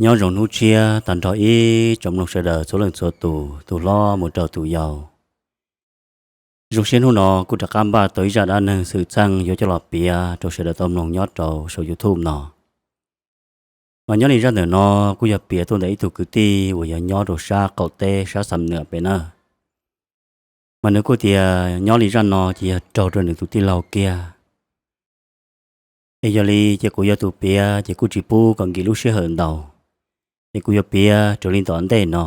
Nyob zoo hnub tshiab tag nrho ib tsoom mloog sawv daws txhua leej txhua tus, tus hlob mus rau tus yau. Zoo siab hnub no kuj rov qab npaj tau ib zaj dab neeg xwm txheej yuav coj los piav rau sawv daws tau mloog nyob rau saum YouTube no. Mas nyob li zaj ntawm no kuj yog piav tuaj ntawm ib tug kwv tij uas yog nyob rau sab qaum teb sab Xam Nwm pem na. Mas nws kuj tias nyob li zaj no ces yog raug rau nws tus tij laug kiag. Es yog li ces kuv yog tus piav ces kuj tsis pub kom nkim lub sij hawm ntau, es kuv yuav piav raws li tom ntej no.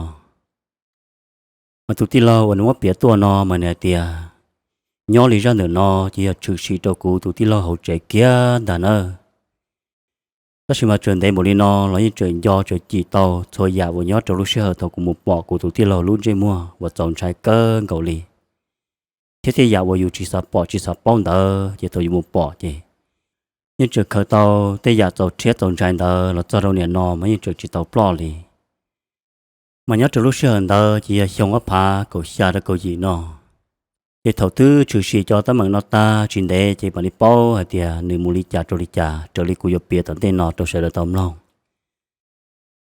Mas tus tij laug uas nws muab piav tuaj no mas nws hais tias, nyob li zaj ntawm no ces yog tshwm sim rau kuv tus tij laug hauv tsev kiag ntag nawb. Tab sis mas txawm ntev npaum li no los yeej tseem nco tseem cim tau txhua yam uas nyob rau lub sij hawm thaum kuv mus pom kuv tus tij laug lub ntsej muag uas txaus ntshai kawg nkaus li, thiab tej yam uas yus tsis xav pom tsis xav paub ntawd ces thaum yus mus pom ces yeej tseem khaws tau tej yam txaus rhiab txaus ntshai ntawd los txog rau nim no mas yeej tseem tsis tau ploj li. Mas nyob rau lub sij hawm ntawd ces yog xyoo ob phav kaum xya rau kaum yim no. Ces thaum twb tshwm sim cov teeb meem no tag tsis ntev ces mam li paub hais tias nws mus li cas rau li cas raws li kuv yuav piav tom ntej no rau sawv daws tau mloog.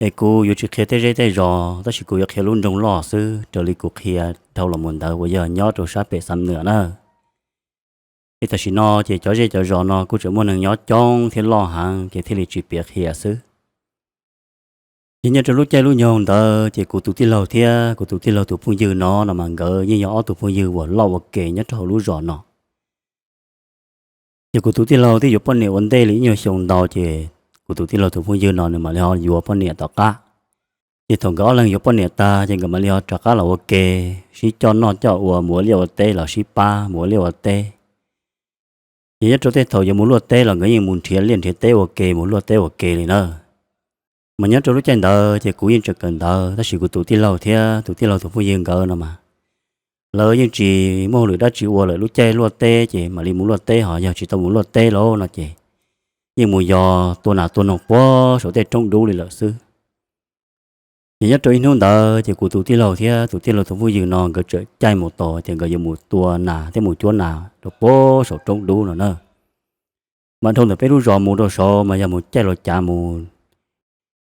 Es kuv yuav tsis qhia tej zej tej zos, tab sis kuv yuav qhia lub nroog loj xwb raws li kuv qhia dhau los mus ntawd uas yog nyob rau sab pem Xam Nwm na. Es tam sim no ces cov zej cov zos no kuj tseem muaj neeg nyob coob thiab loj heev ces thiaj li tsis piav qhia xwb. Ces nyob rau lub caij lub nyoog ntawd ces kuv tus tij laug thiab kuv tus tij laug tus phooj ywg no no mas nkawd yeej yog ob tug phooj ywg uas loj ua ke nyob rau hauv lub zos no. Ces kuv tus tij laug twb yuav poj niam ua ntej li ib nyuag xyoo ntau ces kuv tus tij laug tus phooj ywg no nws mam li ho yuav poj niam tom qab. Ces thaum nkawd ob leeg yuav poj niam tag ces nkawd mam li ho rov qab los ua ke, sib coj noj coj ua, mus ua liaj ua teb los sib pab mus ua liaj ua teb. Ces nyob rau tej thaum yuav mus luaj teb los nkawd yeej mus nrhiav liaj nrhiav teb ua ke, mus luaj teb ua ke li na. Mas nyob rau lub caij ntawd ces kuv yeej tseem kawm ntawv, tab sis kuv tus tij laug thiab tus tij laug tus phooj ywg nkawd no mas lawv yeej tsis muaj hauj lwm dab tsi ua lawm, lub caij luaj teb ces mam li mus luaj teb, ho yog tsis tau mus luaj teb lauj no ces yeej mus yos tua nas tua noog puag saum tej roob dub li lawm xwb. Ces nyob rau ib hnub ntawd ces kuv tus tij laug thiab tus tij laug tus phooj ywg no nkawd txawm caij mus tau tias nkawd yuav mus tua nas thiab mus cuab nas rau puag saum roob dub no na. Mas dhau ntawm peb lub zos mus rau saud mas yog mus caij los cav mus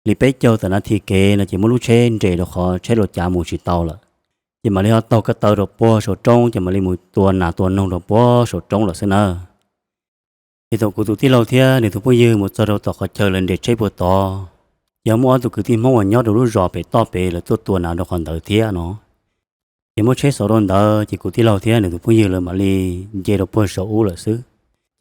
li peb caug tawm nas this kev no ces muab lub tsheb nres rau qhov tsheb los cav mus tsis tau lawm. Ces mam li ho taug ko taw rau puag saum roob ces mam li mus tua nas tua noog rau puag saum roob lawm xwb na. Ces thaum kuv tus tij laug thiab nws tus phooj ywg mus txog rau tom qhov chaw lawv nres tsheb puag tod, ces muaj ob tug kwv tij Hmoob uas nyob rau lub zos pem toj pem lawv tuaj tua nas rau qhov ntawd thiab no. Ces muab tsheb xauv rau ntawd ces kuv tij laug thiab nws tus phooj ywg lawv mam li nce rau puag saum ub lawm xwb.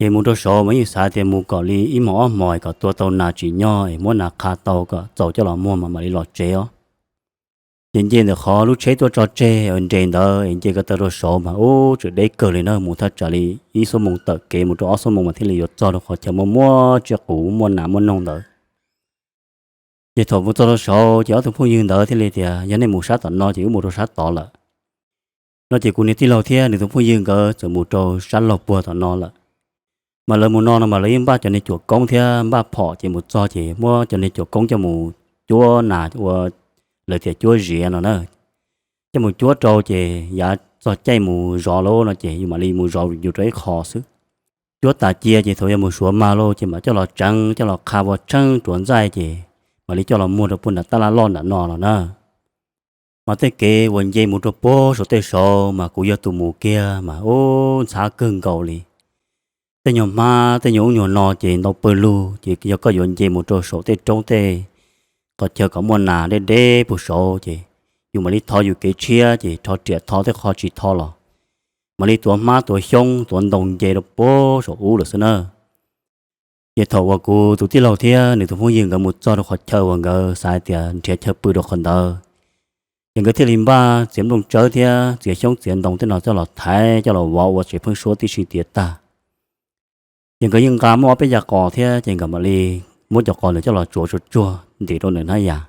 Ces mus rau saud mas yeej xav tias mus kom li ib hmos ob hmos kom tua tau nas tsim nyog es muab nas qha tau kom txaus coj los muag mas mam li los tsev os. Ces nce ntawm qhov lub tsheb tuaj tso tseg nres ntawd es nce ko taw rau saud mas ub tseem deb kawg li na, mus thaj tsam li ib xuab moos tawm kev mus rau ob xuab moos mas thiaj li yuav txog rau qhov chaw muaj muaj tsiaj qus muaj nas muaj noog ntawd. Ces thaum mus txog rau saud ces ob tug phooj ywg ntawd thiaj li tias yog nej mus sab tom no ces wb mus rau sab tod lawm no. Ces kuv niag tij laug thiab nws tus phooj ywg nkawd txawm mus rau sab laug puag tom no lawm. Mas lawv mus no no mas lawv yeej npaj cov niag cuam koob thiab npaj phom, ces mus txog ces muab cov niag cuam koob coj mus cuab nas ua, lawv tias cuab ziav no na. Coj mus cuab rau ces yav txog caij mus zov lawm no ces yus mam li mus zov yus rau ib qho xwb. Cuab tas cia ces thaum yog mus suav mag lawm ces mam coj los tseev coj los qha ua tsheej ruav ntxaij ces mam li coj los muag rau puag nram tab laj loj nram no los na. Mas tej kev uas nce mus rau puag saum tej saud mas kuv yog tus mus kiag mas ub ntxhab kawg nkaus li. Tej nyuag hmab tej nyuag ub nyuag no ces ntau pawg lug, ces yog koj yuav nce mus rau saum tej roob tej qhov chaw kom muaj nas deb deb puag saud ces yus mam li thov yus kev tshiab ces rho riam thov tej qho tsis thov los mam li tuav hmab tuav xyoob tuav ntoo nce rau puag saum ub lawm xwb na. Ces thaum uas kuv tus tij laug thiab nws tus phooj ywg nkawd mus txog rau qhov chaw uas nkawd xav hais tias nrhiav chaw pw rau qhov ntawd, ces nkawd thiaj li npaj txiav nplooj tsawb thiab txiav xyoob txiav ntoo tej no coj los thaiv coj los vov ua tsev pheeb suab tib si tiav tag. Ces nkawd yeej nqa muaj ob peb yav qos thiab ces nkawd mam li muab cov qos ntawd coj los tsuav tsuag tsuag ntim rau ntawm hnab yas.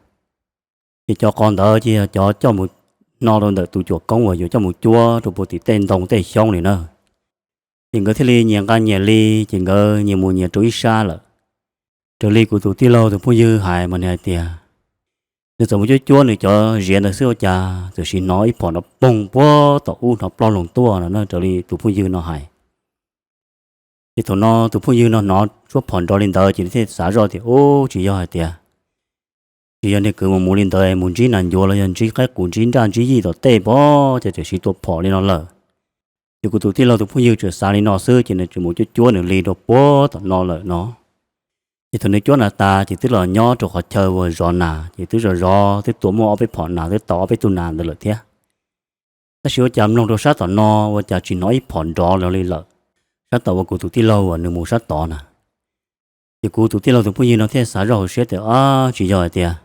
Ces cov qos ntawd ces yog cov coj mus hno rau ntawm tus cuam koob uas yuav coj mus cuab rau puag tim tej ntoo tej xyoob li na. Ces nkawd thiaj li nyias nqa nyias li, ces nkawd nyias mus nyias rau ib sab lawm. Raws li kuv tus tij laug tus phooj ywg hais mas nws hais tias nws txawm mus cuab cuab nws cov ziav ntawd xwb ua cas txawm sim hnov ib phom nrov poog puag tom ub hnov ploj loo tuaj no na, raws li tus phooj ywg no hais. Ces thaum no tus phooj ywg no hnov suab phom nrov li ntawd ces nws thiaj xav zoj tias ub tsis yog hais tias Tsis yog niag kwv mus mus li ntawd mus ntsib nas ncuav los yog ntsib qaib qus ntsib nraj ntsib yij tom tej pom ces txawm siv tua phom li no lawm. Ces kuv tus tij laug tus phooj ywg tseem xav li no xwb ces nws tseem mus cuab cuab nws li rau puag tom no lawm no. Ces thaum nws cuab nas tas ces twb los nyob rau qhov chaw uas zov nas ces twb zov zov twb tua muaj ob peb phom nas twb tau ob peb tug nas ntawd lawm thiab. Tab sis ua cas mloog rau sab tom no ua cas tsis hnov ib phom nrov los li lawm, sab tom uas kuv tus tij laug uas nws mus sab tod na. Ces kuv tus tij laug tus phooj ywg no thiaj xav zoj hauv siab tias, Ab, tsis yog hais tias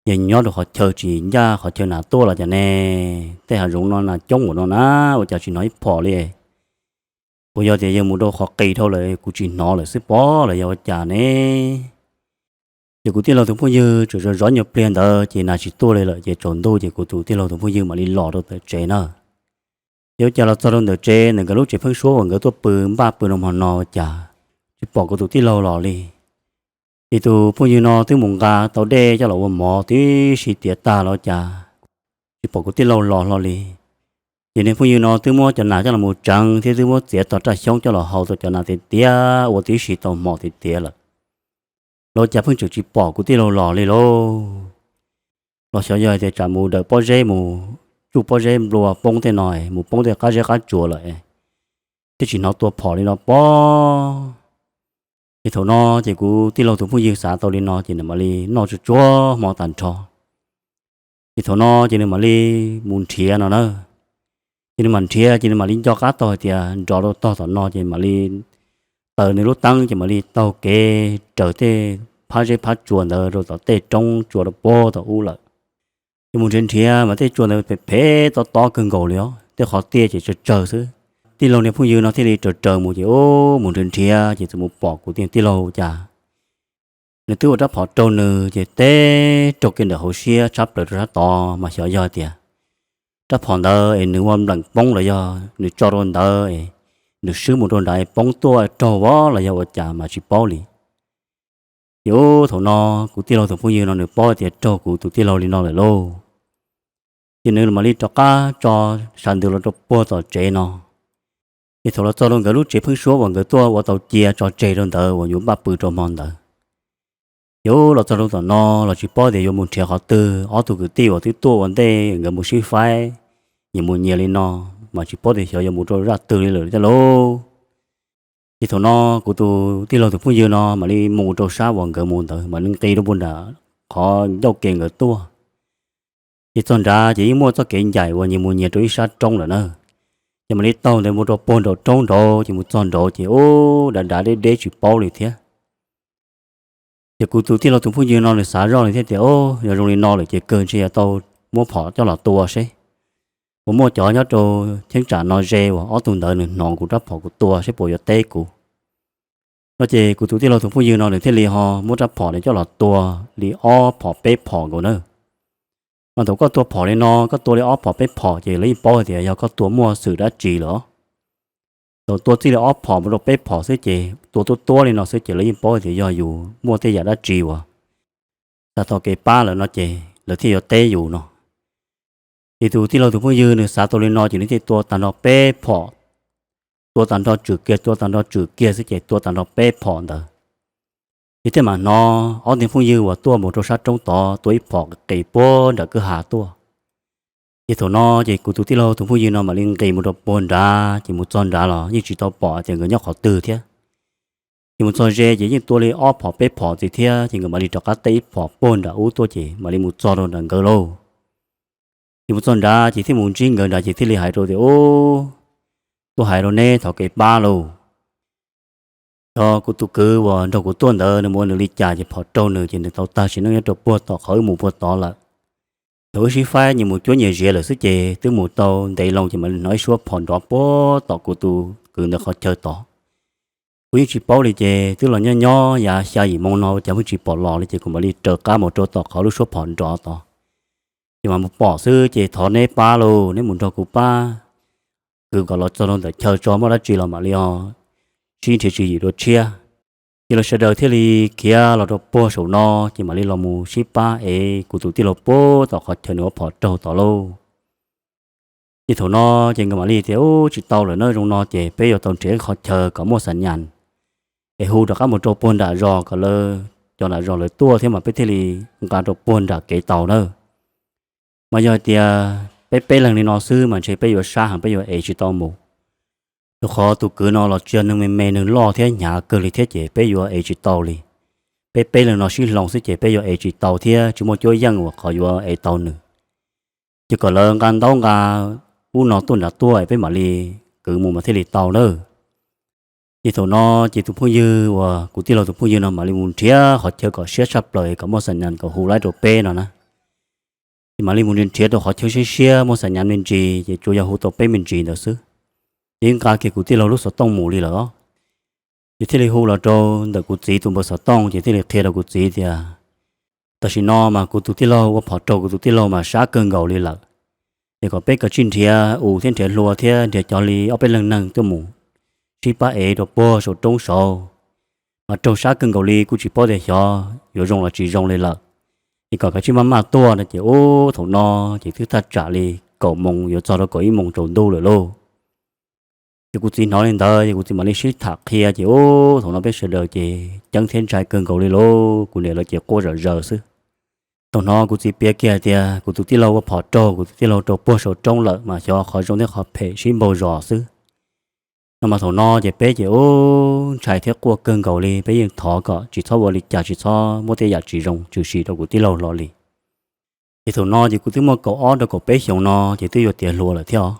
yog nyob rau qhov chaw tsis ncaj qhov chaw nas tuaj los cas ne? Tej hav zoov no nas coob npaum no na, ua cas tsis hnov ib phom li? Puas yog tias yog mus rau qhov qis dhau lawm kuv tsis hnov lawm xwb pob los yog ua cas ne? Ces kuv tij laug tus phooj ywg tseem zov zov nyuag pliag ntawd ces nas tsis tuaj li lawm ces tsaus ntuj ces kuv tus tij laug tus phooj ywg mam li los rau tom tsev na. Ces ua cas los txog rau ntawm tsev ntawm nkawd lub tsev pheeb suab uas nkawd tuaj pw npaj pw rau hmo no ua cas tsis pom kuv tus tij laug los li. Ces tus phooj ywg no twb mus nqa tau dej coj los ua mov tib si tiav tag los ua cas tsis pom kuv tij laug los hlo li. Ces niag phooj ywg no twb muab cov nas coj los mus tseev thiab twb muab txiav tog raj xyoob coj los hau tau cov nas tiav tiav ua tib si tau hmo tiav tiav lawm los ua cas pheej tseem tsis pom kuv tij laug los li lauj. Los xyov yog hais tias tsam mus dawm pob zeb mus tsuj pob zeb nplua poob tej no mus poob tej qab zeb qab tsuas lawm thiaj tsis hnov tua phom li no pob. Ces thaum no ces kuv tij laug tus phooj ywg xav tau li no ces nws mam li noj tsuag tsuag hmo tag nrho. Ces thaum no ces nws mam li mus nrhiav no na. Ces nws mam nrhiav ces nws mam li nco qab tau hais tias nrov rau tog tom no ces mam li taws nws lub teeb ces mam li taug kev raws tej phab zeb phab tsua ntawd rau tom tej roob tsua rau puag tom ub lawm. Ces mus nrhiav nrhiav mas tej tsua ntawd phem phem tob tob kawg nkaus li os, tej qhov tiaj ces tsawg tsawg xwb. Tij laug niag phooj ywg no thiaj li raws raws mus ces ub mus nrhiav nrhiav ces txawm mus pom kuv tij laug cas nws twb ua rab phom raug nws ces teb raug kiag ntawm hauv siab tshab plaws rau sab tod mas xyov yog tias rab phom ntawd es nws ua npleem poob los yog nws tso rau ntawd es nws swb mus rau nrad es poob tuaj raug vov los yog ua cas mas tsis paub li. Ces ub thaum no kuv tij laug tus phooj ywg no nws paub tias raug kuv tus tij laug li no lawm lauj. Ces nws mam li rov qab tso sas ntws los rau puag tom tsev no. Ces thaum los txog rau nkawd lub tsev pheeb suab uas nkawd tuaj ua tau cia tso tseg rau ntawd uas yuav npaj pw rau hmo ntawd, ces ub los txog rau tom no los tsis paub tias yuav mus nrhiav qhov twg, ob tug kwv tij uas twb tuaj ua ntej nkawd mus sib faib nyias mus nyias li no mas tsis paub tias xyov yuav mus rau zaj twg li lawm thiab lauj. Ces thaum no kuv tus tij laug tus phooj ywg no mam li mus rau sab uas nkawd mus ntawd mam li nqis rau puag nram qhov ncauj ke nkawd tuaj. Ces txog nrad ces yeej muaj txoj kev ncaim uas nyias mus nyias rau ib sab roob lawm na. Ces mam li taug ntawd mus rau puag nraum roob nraud ces mus txog nraud ces ub dav dav deb deb tsis paub li thiab. Ces kuv tus tij laug tus phooj ywg no nws xav zoj li thiab tias, Ub, yog zoo li no lawm ces kawg ntshe yuav tau muab phom coj los tua seb puas muaj cov nyob rau cheeb tsam no ze uas ob tug ntawd nws hnov kuv rab phom kuv tua seb puas yuav teb kuv. No ces kuv tus tij laug tus phooj ywg no nws thiaj li ho muab rab phom nws coj los tua li ob phom peb phom nkaus na. Mas thaum koj tua phom li no koj tua li ob phom peb phom ces lawv yeej paub hais tias yog koj tua muaj xwm dab tsi lawm. Thaum tua txij li ob phom mus rau peb phom xwb ces tua tuab tuab li no xwb ces lawv yeej paub tias yog yus muaj tej yam dab tsi uas tag tau kev pab lawm no ces lawv thiaj yuav teb yus no. Ces tus tij laug tus phooj ywg nws xav tau li no ces nws thiaj tua tag nrho peb phom, tua tag nrho tswm kiag tua tag nrho tswm kiag xwb ces tua tag nrho peb phom ntawd. Ces thiaj mam hnov ob tug phooj ywg uas tuaj mus rau sab roob tod tua ib phom qis puag nram kwj ha tuaj. Ces thaum no ces kuv tus tij laug tus phooj ywg no mam li nqis mus rau puag nrad ces mus txog nrad los yeej tsis tau pom tias nkawd nyob qhov twg thiab. Ces mus txog ze ces yeej tua li ob phom peb phom ntxiv thiab ces nkawd mam li rov qab teb ib phom puag nram ub tuaj ces mam li mus txog rau nram nkawd lauj. Ces mus txog nrad ces thiaj mus ntsib nkawd nrad ces thiaj li hais rau tias, Ub, tuaj hais rau neb thov kev pab lauj. Yog kuv tus kwv uas nrog kuv tuaj ntawd nws mus ua nws li cas ces phom raug nws ces nws tau tag sim neej nyob rau puag tom qhov wb mus puag tod lawm. Thaum wb sib faib nyias mus cuab nyias ziav lawm xwb ces twb mus tau ntev loo ces mam li hnov ib suab phom nrov puag tom kuv tus kwv ntawd qhov chaw tod. Kuv yeej tsis paub li ces twb los nyob nyob yav xya yim moo no ua cas pheej tsis pom los li ces kuv mam li raws qab mus rau tom qhov lub suab phom nrov tod. Ces mam mus pom xwb ces thov neb pab lauj, neb mus nrog kuv pab kwv kom los txog rau ntawm chaw tso muaj dab tsi los mam li sib nrhiav tswv yim dua tshiab. Ces lawv sawv daws thiaj li khiav los rau puag saum no ces mam li los mus sib pab ev kuv tus tij laug puag tom qhov chaw nws ua phom raug tod lauj. Ces thaum no ces nkawd mam li tias, Ub, tsis tau lawm na, zoo no ces peb yuav tau nrhiav ib qhov chaw kom muaj xam nyas es hu rov qab mus rau puag nram zos kom lawv cov nram zos lawv tuaj thiab mas peb thiaj li nqa rau puag nram kev tau nawb. Mas yog hais tias peb peb leeg li no xwb mas ntshe peb yuav sab heev, peb yuav ev tsis tau mus, rau qhov tus kwv no los tsis yog neeg me me, neeg loj thiab hnyav kawg li thiab ces peb yuav ev tsis tau li. Peb peb leeg no sib hloov xwb ces peb yuav ev tsis tau thiab tsis muaj cuab yeej uas qhov yuav ev tau nws. Ces kom lawv nqa ntaub nqa ub no tuaj nram tuaj es peb mam li kwv mus mas thiaj li tau nawb. Ces thaum no ces tus phooj ywg uas kuv tij laug tus phooj ywg no mam li mus nrhiav qhov chaw kom siab tshaj plaws kom muaj xa nyas kom hu laib rau peb no na. Ces mam li mus nrhiav rau qhov chaw siab siab muaj xa nyas me ntsis ces tsuas yog hu tau peb me ntsis ntawd xwb. Ces nqa kiag kuv tij laug lub xov tooj mus li lawm. Ces thiaj li hu los rau ntawm kuv txiv tus npawb xov tooj ces thiaj li qhia rau kuv txiv tias, tam sim no mas kuv tus tij laug ua phom raug, kuv tus tij laug mas sab kawg nkaus li lawm. Es kom peb kav tsij nrhiav us thiab nrhiav hlua thiab nrhiav cov li ob peb leeg neeg tuaj mus sib pab ev rau puag saum roob saud. Mas raug sab kawg nkaus li kuj tsis paub tias xyov yuav zoo los tsis zoo li lawm. Es kom kav tsij maj maj tuaj no ces ub thaum no ces twb thaj tsam li kaum moos yuav txog rau kaum ib moos tsaus ntuj lawm lauj. Ces kuv txiv hnov li ntawd ces kuv txiv mam li sib tham qhia ces ub thaum no peb sawv daws ces ceeb thiab ntshai kawg nkaus li lauj, kuv niam lawv ces quaj zom zaws xwb. Thaum no kuv txiv piav kiag tias kuv tus tij laug ua phom raug, kuv tus tij laug raug puag saum roob lawm mas xyov qhov zoo thiab qhov phem sib npaug zos xwb. No mas thaum no ces peb ces ub ntshai thiab quaj kawg nkaus li, peb yeej thov kom tsis txhob ua li cas, tsis txhob muab tej yam tsis zoo tshwm sim rau kuv tij laug hlo li. Ces thaum no ces kuv twb muaj kaum ob rau kaum peb xyoos no ces twb yuav tiav hluas lawm thiab os.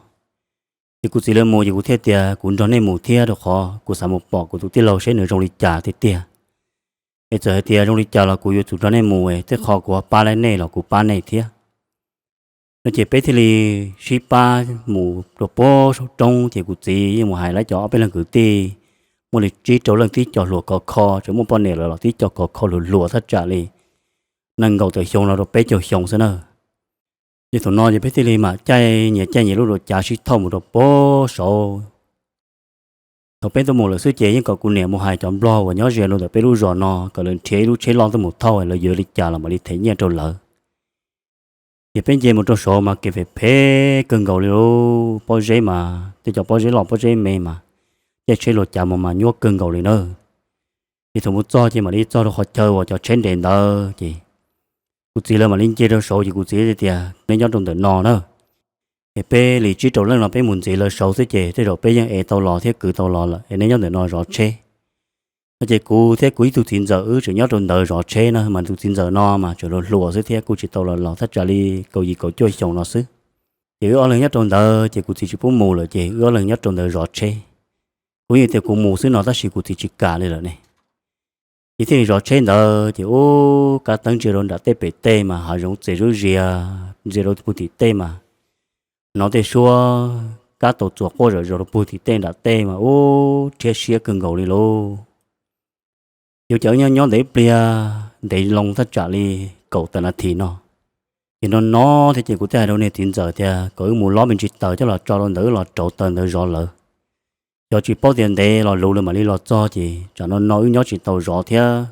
Ces kuv txiv lawv mus ces kuv thiaj tias kuv nrog nej mus thiab, rau qhov kuv xav mus pom kuv tus tij laug seb nws zoo li cas tiag tiag. Es txawm hais tias zoo li cas los kuv yuav tsum nrog nej mus, tej qho kuv ho pab laib nej los kuv pab nej thiab. No ces peb thiaj li sib pab mus rau puag saum roob ces kuv txiv yeej mus hais lawv cov ob peb leeg kwv tij, muaj li tsib rau leej tib co hluas khov kho, tseem muaj poj niam lawm los tib co khov kho hluas hluas thaj tsam li nees nkaum tawm xyoo los rau peb caug xyoo xwb na. Ces thaum no ces peb thiaj li mam caij nyias caij nyias lub duav cav sib thauj mus rau puag saud. Thaum peb tuaj mus lawm xwb ces yeej kom kuv niam mus hais cov nplog uas nyob ze rau ntawm peb lub zos no kom lawv nrhiav ib lub tsheb loj tuaj mus thauj, lawv yuav li cas los mam li them nyiaj rau lawv. Ces peb nce mus rau saud mas kev phem phem kawg nkaus li lauj, pob zeb mas tej cov pob zeb loj pob zeb me mas caij tsheb luas cav mus mas nyuaj kawg nkaus li na. Ces thaum mus txog ces mam li txog rau qhov chaw uas cov tsheb nres ntawd ces kuv txiv lawv mam li nce rau saud ces kuv txiv tias, nej nyob rau ntawm no na, es peb li tsib rau leej no peb mus ntxiv lawv saud xwb ces tej zaum peb yeej ev tau los thiab kwv tau los lawm, es nej nyob ntawm no zov tsheb. No ces kuv thiab kuv ib tug txiv ntxawm wb tseem nyob rau ntawd zov tsheb na, mas tus txiv ntxawm no mas tseem hluas hluas xwb thiab kuj tsis tau los laus, thaj tsam li kaum yim kaum cuaj xyoos no xwb. Ces wb ob leeg nyob rau ntawd ces kuv txiv tsis pub mus lawm ces wb ob leeg nyob rau ntawd zov tsheb. Kuv yeej tias kuv mus xwb no tab sis kuv txiv tsis kam li lawm ne. Ces thiaj li zov tsheb ntawd ces ub kab teeb ntsia rau nram tej pem tej mas hav zoov txias zuj zias, ntsia rau puag tim tej mas hnov tej suab kab tau txuas quaj zom zaws rau puag tim tej nram tej mas ub rhiab siab kawg nkaus li lauj. Ces ua cas wb nyob nyob ntawd ib pliag ntev loo thaj tsam li kaum tawm nas this no, ces no no thiab ces kuv thiaj hais rau niag txiv ntxawm tias kom wb mus lob me ntsis taws coj los tso rau ntawd wb los rauv taws ntawd zov lawv. Xyov tsis paub tias ntev los luv lawv mam li los txog ces tsam no no wb nyob tsis tau zov thiab.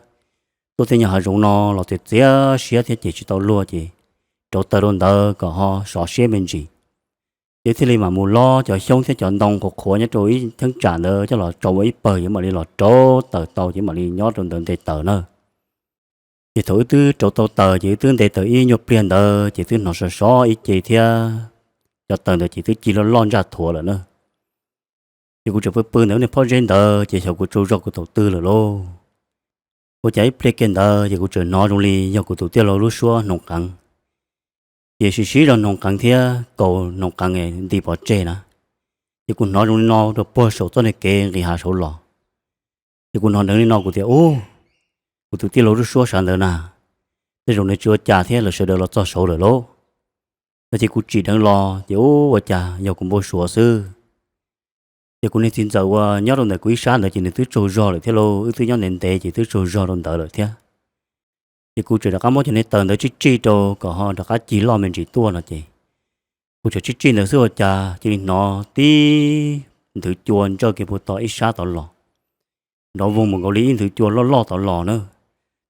Tuaj tej nyuag hav zoov no los txias txias siab thiab ces tsis tau luag ces rauv taws rau ntawd kom ho sov siab me ntsis. Ces thiaj li mam mus lob cov xyoob thiab cov ntoo qhuav qhuav nyob rau ib cheeb tsam ntawd coj los tso ua ib pawg ces mam li los rauv taws tau ces mam li nyob rau ntawd nte taws na. Ces thaum wb twb rauv tau taws ces wb twb nte taws ib nyuag pliag ntawd ces twb hnov sov sov ib ce thiab, cov taws ntawd ces twb ci loj loj ntsaj thuav lawm na. Ces kuv tseem pw pw ntawm niag pob zeb ntawd ces xyov kuv tsaug zog kuv thaum twg lawm lauj. Ua cas ib pliag kiag ntawd ces kuv tseem hnov zoo li yog kuv tus tij laug lub suab hnoos qeev. Ces sib sib zog hnoos qeev thiab kaus hnoos qeev nti pov tseg na. Ces kuv hnov zoo li no rau puag saum txoj niag kev nqis hav saud los. Ces kuv hnov nrov li no kuv tias ub, kuv tus tij laug lub suab sawv ntawd na, tej zaum nws tsis ua cas thiab lawv sawv daws los txog saud lawm lauj. No ces kuv tsim dheev los ces ub ua cas yog kuv npau suav xwb. Ces kuv niag txiv ntxawm uas nyob rau ntawm kuv ib sab ntawd ces nws twb tsaug zog lawm thiab lauj, wb twb nyob ntev ntev ces twb tsaug zog rau ntawd lawm thiab. Ces kuv tseem rov qab muab cov niag taws ntawd tsij tsij rau kom ho rov qab cig loj me ntsis tuaj no ces kuv tseem tsij tsij ntawd xwb ua cas cia li hnov tib nthwv cua ntsawj kiag puag tom ib sab tod los, nrov voog mus nkaus li ib nthwv cua loj loj tod los na.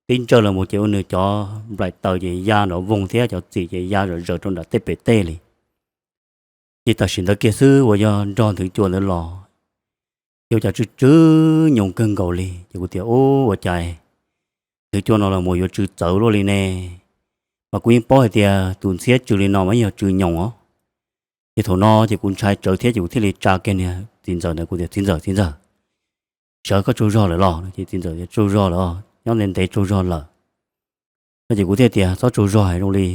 Tib ntsawj los mus ces ua nws cov nplaim taws ces ya nrov voog thiab cov txim ces ya zom zaws rau nram tej pem tej li. Ces tam sim ntawd kiag xwb uas yog nrog nthwv cua ntawd los, ces ua cas tsw tsw nyoos kawg nkaus li ces kuv tias ub ua cas nthwv cua no los mus yuav tsw txawv luaj li ne. Mas kuv yeej paub hais tias tus ntxhiab tsw li no mas yog tsw nyoos os. Ces thaum no ces kuv ntshai tsawv thiab ces kuv thiaj li tsa kiag niag txiv ntxawm ntawd, kuv tias, Txiv ntxawm, txiv ntxawm, sawv, koj tsaug zog lawm los? Ces txiv ntxawm tias, Tsaug zog lawm os, nyob ntev ntev tsaug zog lawm. No ces kuv thiaj tias, Txhob tsaug zog, zoo li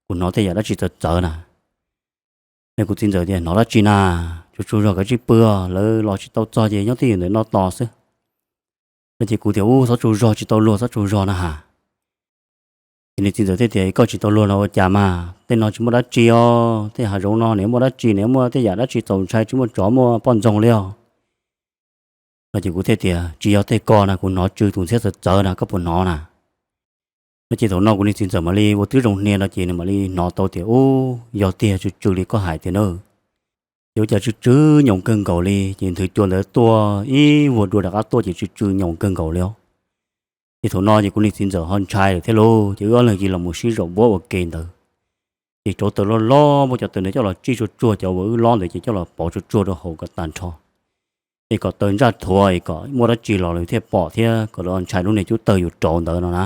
kuv hnov tej yam dab tsi txawv txawv na. Ces kuv txiv ntxawm tias, Hnov dab tsi na? Tsaug tsaug zog, koj tsis pw, lawv los tsis tau txog ces nyob twj ywm ntawm no tos xwb. No ces kuv tias, Ub, txhob tsaug zog, tsis tau luag, txhob tsaug zog na has. Ces niag txiv ntxawm thiaj tias, Koj tsis tau luag no ua cas mas, tej no tsis muaj dab tsi os, tej hav zoov no nws muaj dab tsi, nws muaj tej yam dab tsi txaus ntshai, tsis muaj tsov muaj poj ntxoog li os. No ces kuv thiaj tias, Tsis yog tej ko na, kuv hnov tsw tus ntxhiab txawv txawv na, koj puas hnov na? No ces thaum no kuv niag txiv ntxawm mam li ua twb zoo hnia no ces nws mam li hnov tau tias, Ub, yog tiag, tsw tsw li koj hais tiag na. Ces ua cas tsw tsw nyoos kawg nkaus li, ces nthwv cua ntawd tuaj ib vuag dua rov qab tuaj ces tsw tsw nyoos kawg nkaus li os. Ces thaum no ces kuv niag txiv ntxawm ho ntshai lawm thiab lauj, ces wb ob leeg cia li los mus sib zaum npuab ua ke ntawd. Ces rauv taws loj loj, muab cov taws ntawd coj los tsij tsuag tsuag cov uas wb lob ntawd ces coj los pov tsuag tsuag rau hauv kom tag nrho. Es kom taws ntsaj thuav es kom muaj dab tsi los lawv thiaj pom thiab kom lawv ntshai lub niag cub tawg yus rauv ntawd no na.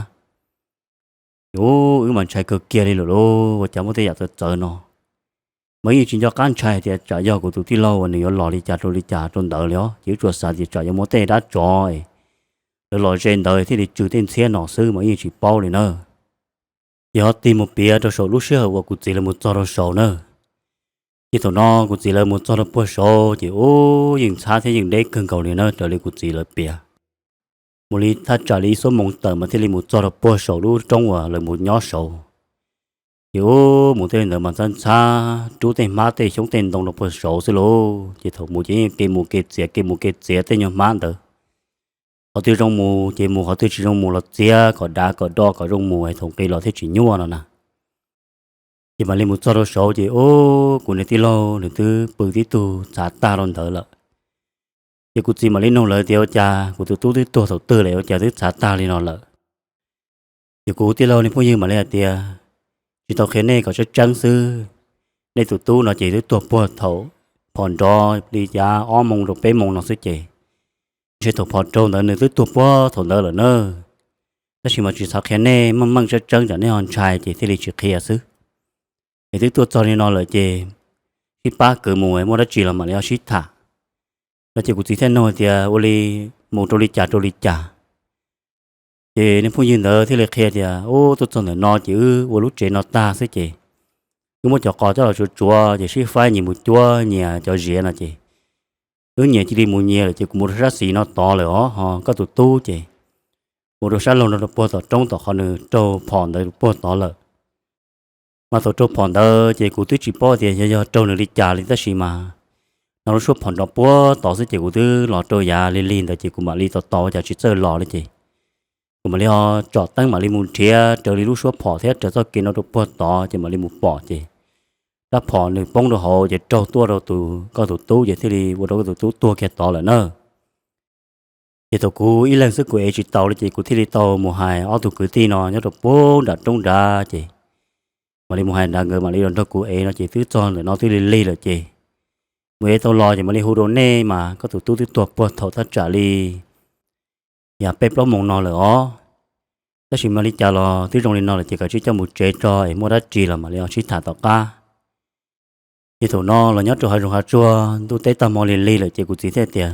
Ces wb mas ntshai kawg kiag li lawm lauj, ua cas muaj tej yam txawv txawv no. Mas yeej tsis nco qab ntshai hais tias tsam yog kuv tus tij laug uas nws yuav los li cas rau li cas rau ntawd li os, ces wb tsuas xav tias tsam yuav muaj tej dab tsov es lawv los ze ntawd thiaj li tsw tej ntxhiab no xwb mas yeej tsis paub li na. Ces ho tig mus piav rau saum lub sij hawm uas kuv txiv lawv mus txog rau saud na. Ces thaum no kuv txiv lawv mus txog rau puag saud ces ub, yeej ntxhab thiab yeej deb kawg nkaus li na, raws li kuv txiv lawv piav. Mus li thaj tsam li ib xuab moos tawm mas thiaj li mus txog rau puag saum lub roob uas lawv mus nyob saud. Ces ub, mus tej li ntawd mas ntxhab ntxhab rub tej hmab tej xyoob tej ntoo rau puag saud xwb lauj. Ces thaum mus ces yeej kev mus kev txiav, kev mus kev txiav tej nyuag hmab ntawd. Qhov twg zoo mus ces mus, qhov twg tsis zoo mus los txiav kom dav kom do kom zoo mus es thaum nqis los thiaj tsis nyuaj no na. Ces mam li mus txog rau saud ces ub, kuv niag tij laug nws twb pw tib tug txhav tag rau ntawd lawm. Ces kuv txiv mam li nug lawv tias, Ua cas kuv tus tub twb tuag thaum twg lawm ua cas twb txhav tag li no lawm? Ces kuv tij laug niag phooj ywg mam li hais tias, Tsis tau qhia nej kom tseeb tseeb xwb, nej tus tub no ces twb tuag puag thaum phom nrov li cas ob moos rau peb moos no xwb ces, ntshe thaum phom rau ntawd nws twb tuag puag thaum ntawd lawm na. Tab sis mas tsis xav qhia nej meej meej tseeb tseeb tsam nej ho ntshai ces thiaj li tsis qhia xwb. Es twb tuaj txog li no lawm ces sib pab kwv mus, muaj dab tsi los mam li ho sib tham. No ces kuv txiv thiaj nug tias, Ua li mus rau li cas rau li cas? Ces niag phooj ywg ntawd thiaj li qhia tias, Ub, tuaj txog ntawm no ces wb ua lub tsev no tag xwb ces wb muab cov qos coj los tsuav tsuav ces sib faib nyias mus cuab nyias cov ziav no ces wb nyias cia li mus nyias lawm ces kuv mus rau sab xis no tod lawm os, ho koj tus tub ces mus rau sab laug no rau puag tom roob tom qhov nws raug phom ntawd puag tod lawm. Mas thaum raug phom ntawd ces kuv twb tsis paub tias yog yog raug nws li cas li tab sis mas hnov lub suab phom nrov puag tod xwb ces kuv twb los rau yav lig lig ntawd ces kuv mam li tos tos ua cas tsis txawj los li ces kuv mam li ho tsom teeb mam li mus nrhiav raws li lub suab phom thiab raws txoj kev no rau puag tod ces mam li mus pom ces rab phom nws poob rau hauv ces raug tuaj rau tus, koj tus tub ces thiaj li ua rau koj tus tub tuag kiag tod lawm na. Ces thaum kuv ib leeg xwb kuv ev tsis taus li ces kuv thiaj li tau mus hais ob tug kwv tij no nyob rau puag nram roob nrad ces mam li mus hais nrad nkawd mam li los nrog kuv ev no ces twb txog ntawm no twb lig lig lawm ces mus ev tau los ces mam li hu rau nej mas koj tus tub twb tuag puag thaum thaj tsam li yav peb plaub moos no lawm os. Tab sis mas li cas los twb zoo li no lawm ces kav tsij coj mus tsev tso es muaj dab tsi los mam li ho sib tham tom qab. Ces thaum no los nyob rau hav zoov hav tsuag ntuj teb tag hmo lig lig lawm ces kuv txiv thiaj tias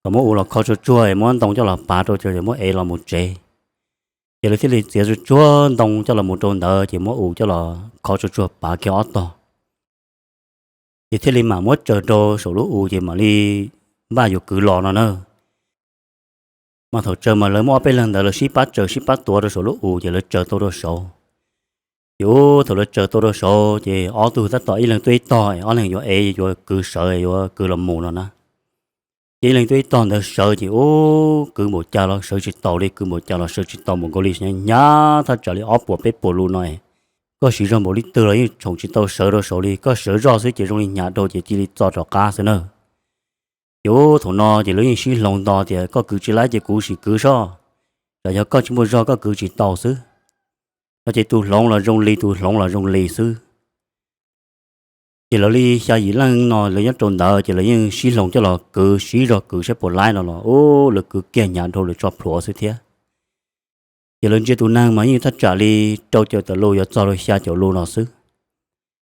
kom muab us los kho tsuag tsuag es muab ntoo coj los pav rau ces muab ev los mus tsev. Ces lawv thiaj li txiav tsuag tsuag ntoo coj los mus rau ntawd ces muab us coj los kho tsuag tsuag pav kiag ob tog. Ces thiaj li mam muab tsaws rau saum lub us ces mam li npaj yuav kwv los no na. Mas thaum tsaws mas lawv muaj ob peb leeg ntawd lawv sib pab tsaws sib pab tuav rau saum lub us ces lawv tsaws tau rau saud. Ces ub, thaum lawv tsaws tau rau saud ces ob tug tab tom ib leeg tuaj ib tog, ob leeg yuav ev yuav kwv sawv yuav kwv los mus no na. Ces ib leeg tuaj ib tog ntawd sawv ces ub, kwv npaum cas los sawv tsis taus li, kwv npaum cas los sawv tsis taus, mus nkaus li hnyav hnyav thaj tsam li ob puas peb puas lus no. Koj siv zog npaum li twg los yeej tshoom tsis tau sawv rau saud li, koj sawv zoj xwb ces zoo li hnyav dhau ces cia li txo rov qab xwb na. Ces ub, thaum no ces lawv yeej sib hloov nto tias koj kwv tsis laib ces kuv sim kwv soj, tsam yog koj tsis muaj zog koj kwv tsis tau xwb. No ces tus hloov los zoo li, tus hloov los zoo li xwb. Ces lawv li xya yim leej no lawv nyob rau ntawd ces lawv yeej sib hloov coj los kwv, sib zog kwv saib puas laib no los ub, lawv kwv kiag hnyav dhau lawv tso plhuav xwb thiab. Ces lawv ntsia tus neeg mas yeej thaj tsam li rau caum tawm lus yuav txog rau xya caum lus no xwb.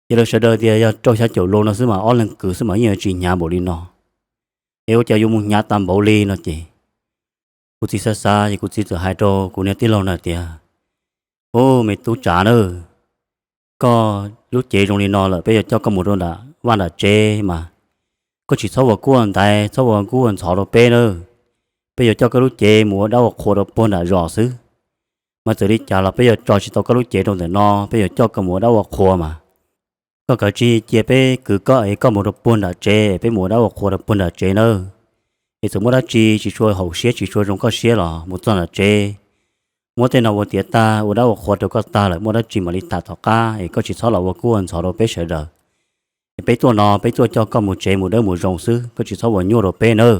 Ces lawv sawv daws tias yog rau xya caum lus no xwb mas ob leeg kwv xwb mas yeej yuav tsis hnyav npaum li no. Es ua cas yuav mus hnyav tas npaum li no ces kuv txiv xav xav ces kuv txiv txawm hais rau kuv niag tij laug na tias, Ub, me tub tsav na, koj lub cev zoo li no lawm peb yuav coj koj mus rau nram vaj nram tsev mas koj tsis txhob ua kub ua ntaiv txhob ua kub ua ntxhov rau peb na. Peb yuav coj koj lub cev mus ua dab ua qhua rau puag nram zos xwb. Mas txawm li cas los peb yuav tso tsis tau koj lub cev rau ntawm no, peb yuav coj koj mus ua dab ua qhua mas koj kav tsij cia peb kwv koj es koj mus rau puag nram tsev, peb mus ua dab ua qhua rau puag nram tsev nawb. Es txawm muaj dab tsi tsis tshua haum siab tsis tshua zoo koj siab los mus txog nram tsev, muab tej no ua tiav tag ua dab ua qhua rau koj tag lawm, muaj dab tsi mam li tham tom qab es koj tsis txhob los ua kub ua ntxhov rau peb sawv daws. Es peb tuaj no peb tuaj coj koj mus tsev mus dawb mus zoo xwb, koj tsis txhob ua nyuaj rau peb nawb.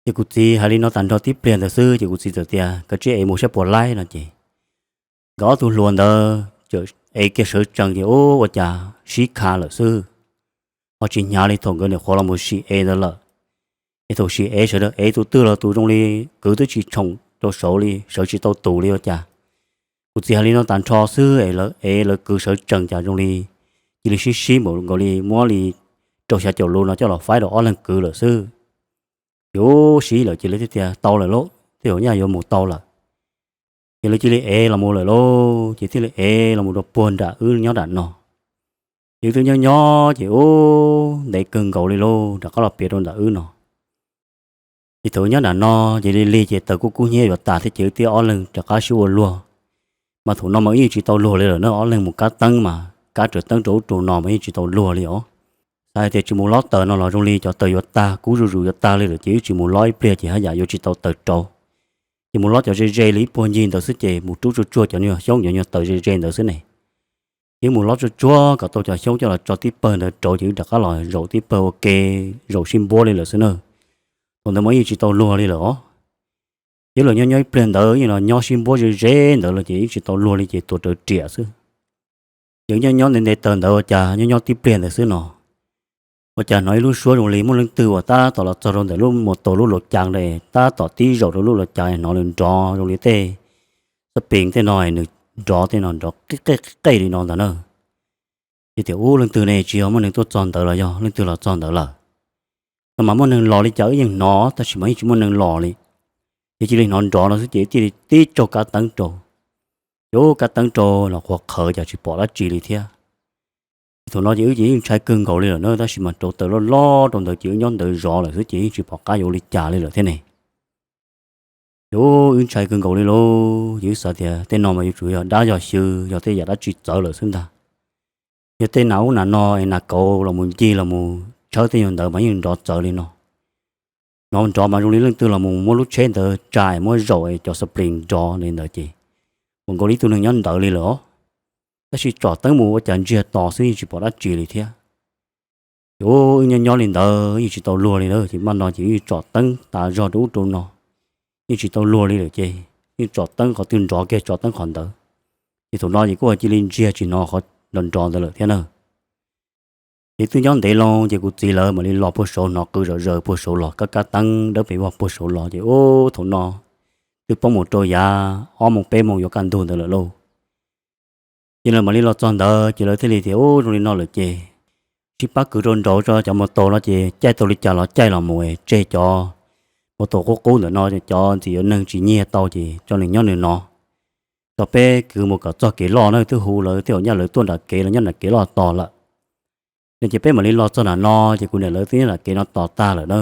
Ces kuv txiv hais li no tag nrho tib pliag ntawd xwb ces kuv txiv txawm tias, Kav tsij ev mus saib puas laib no ces nkawd ob tug hluas ntawd txawm ev kiag sawv tsees ces ub, ua cas sib kha lawm xwb. Ho tsis hnyav li thaum nkawd nyuam qhuav los mus sim ev ntawd lawm. Es thaum sim ev sawv daws ev tus twg los tus zoo li kwv twb tsis tshoom rau saud li, sawv tsis tau tus li ua cas. Kuv txiv hais li no tag nrho xwb es lawv ev lawv kwv sawv tsees cas zoo li cia li sib sib npaum nkaus li muab li rau xya caum lus no coj los faib rau ob leeg kwv lawm xwb. Ces ub, sib lawm ces lawv thiaj tias tau lawm lauj, tej zaum nyaj yuav mus tau lawm. Ces lawv cia li ev los mus lawm lauj, ces thiaj li ev los mus rau puag nram wb nyob nram no. Ces wb twb nyob nyob ces ub, ntev kawg nkaus li lauj, rov qab los piav rau ntawm wb no. Ces thaum wb nyob nram no ces lig lig ces taws kuj kub hnyiab yuav tas thiab ces wb tib ob leeg rov qab sib ua luag. Mas thaum no mas wb yeej tsis tau luag li lawm na, ob leeg mus kab teeb mas kab rawv teeb rau ub rau no mas yeej tsis tau luag li os. Xav hais tias tsis mus lob taws no los zoo li cov taws yuav tag, kub zuj zus yuav tag li lawm ces wb tsis mus lob ib pliag ces haj yam yuav tsis tau taws rau. Ces mus lob cov ze ze li ib puag ncig ntawd xwb ces mus rub tsuag tsuag cov nyuag xyoob cov nyuag taws ze ze ntawd xwb ne. Ces wb mus lob tsuag tsuag kom tau cov xyoob coj los tso tib pawg ntawd rau ces wb rov qab los zaum tib pawg ua ke, zaum sib npuab li lawm xwb na. Thaum ntawd mas yeej tsis tau luag li lawm os. Ces wb los nyob nyob ib pliag ntawd yeej los nyob sib npuab ze ze ntawd los ces yeej tsis tau luag li ces tuav rawv riam xwb. Ces wb nyob nyob ntev ntev taws ntawd ua cas nyob nyob tib pliag ntawd xwb no ua cas hnov ib lub suab zoo li muaj leej twg uas tab tom los txog rau ntawm lub mus tau lub luav cas na, tab tom tib zaum rau lub luav cas hnov lawv nrov zoo li tej xab pees tej no, nws nrov tej no nrov qej qej li no ntag na. Ces tias ub, leej twg ne, tsis yog muaj neeg tuaj txog ntawd los yog leej twg los txog ntawd lawm. No mas muaj neeg los li cas wb yeej hnov tab sis mas yeej tsis muaj neeg los li. Ces cia li hnov nrov no xwb ces thiaj li tib tsaug kab teeb rau. Ces ub, kab teeb rau los qhuav qhawv cas tsis pom dab tsi li thiab. Ces thaum no ces wb ces yeej ntshai kawg nkaus li lawm na, tab sis mas rauv taws loj loj rau ntawd ces wb nyob ntawd zov lawm xwb ces yeej tsis pom qab yuav ua li cas li lawm thiab ne. Ces ub, wb ntshai kawg nkaus li lauj, ces wb xav tias tej no mas yuav tsum yog dab yog xyw, yog tej yam dab tsi txawv lawm xwb ntag. Yog tej nas ub nas no es nas kauv los mus ncig los mus tshawb tej nyuag ntawd mas yeej nrov txawv li no. Hnov nrov mas zoo li leej twg los mus muab lub tsheb ntawd tsa es muab zaum es cov xab plees nrov li ntawd ces ua nkaus li ib tug neeg nyob ntawd li lawm os. Tab sis tsom teeb mus ua cas ntsiag to xwb yeej tsis pom dab tsi li thiab. Ces ub, wb nyob nyob li ntawd yeej tsis tau luag li lawm ces mam no ces wb tsom teeb tas zog rau ub rau no, yeej tsis tau luag li lawm ces yeej tsom teeb qhov twg nrov kiag tsom teeb qhov ntawd. Ces thaum no ces kuj cia li ntsiag tsis hnov qhov nrov nrov ntawd lawm thiab na. Ces twb nyob ntev loo ces kuv txiv lawv mam li los puag saud, hnov qw zom zaws puag saud los, kab kab teeb dawb pes vog puag saud los ces ub, thaum no twb poob mus rau yav ob moos peb moos yuav kaj ntug ntawd lawm lauj. Ces lawv mam li los txog ntawd ces lawv thiaj li tias ub, zoo li no lawm ces sib pab kwv rau nraud tso, cov mus taus no ces caij tau li cas los caij los mus es tseg cov mus taus qub qub ntawm no, cov ntxim yuav neeg tsis nyiag tau ces tso nws nyob nws no. Tso peb kwv mus kom txog kev loj na, twb hu lawv tej zaum nyaj lawv tuaj nram kev los nyob nram kev loj tos lawm. No ces peb mam li los txog nram no ces kuv niam lawv twb nyob nram kev no tos tag lawm na.